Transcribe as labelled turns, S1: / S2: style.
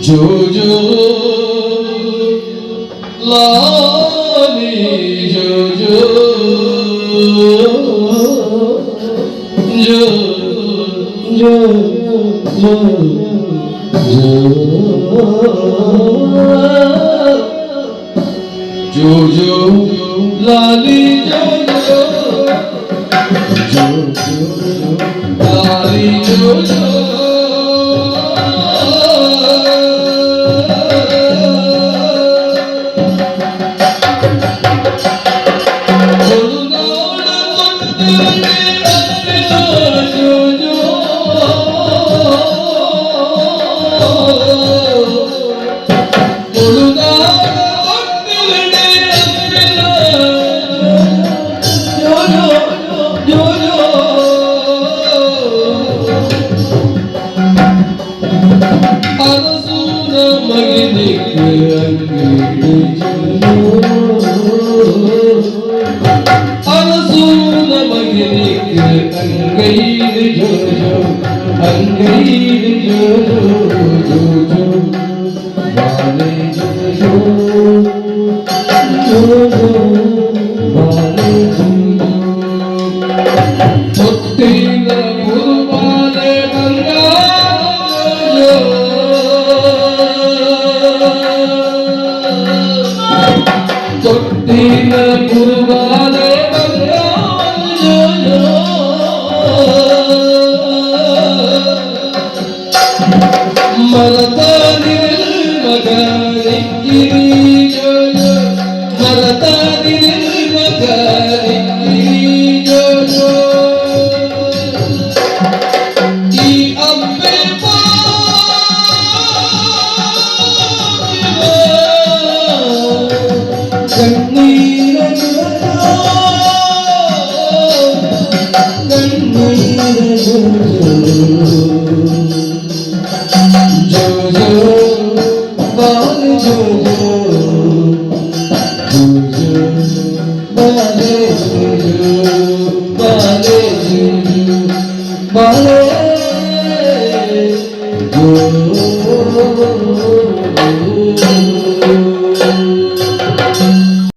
S1: Joe ಜೋ ಲಾಲಿ ಜೋ ಜೋ ಜೋ ಜೋ ಜೋ ಜೋ ಜೋ ಲಾಲಿ ಜೋ ಜೋ ಜೋ ಜೋ ಲಾಲಿ ಜೋ ಜೋ. ತೊಟ್ಟಿನ ಗುರುವಾಲೆ ಮರತಾದಿರಲ್ ಮಗನಿಕ್ಕಿರಿ ಮರತಾದಿರಲ್ ಮಗನಿಕ್ಕಿರಿ ಈ ಅಬ್ಬೆ ಕಣ್ಣೀರ ಕಣ್ಣೀರ ಜೋ ಜೋ ಬಾಲ ಜೋ ಜೋ ಜೋ ಬಾಲೆ ಜೋ ಬಾಲೆ ಜೋ ಬಾಲೆ.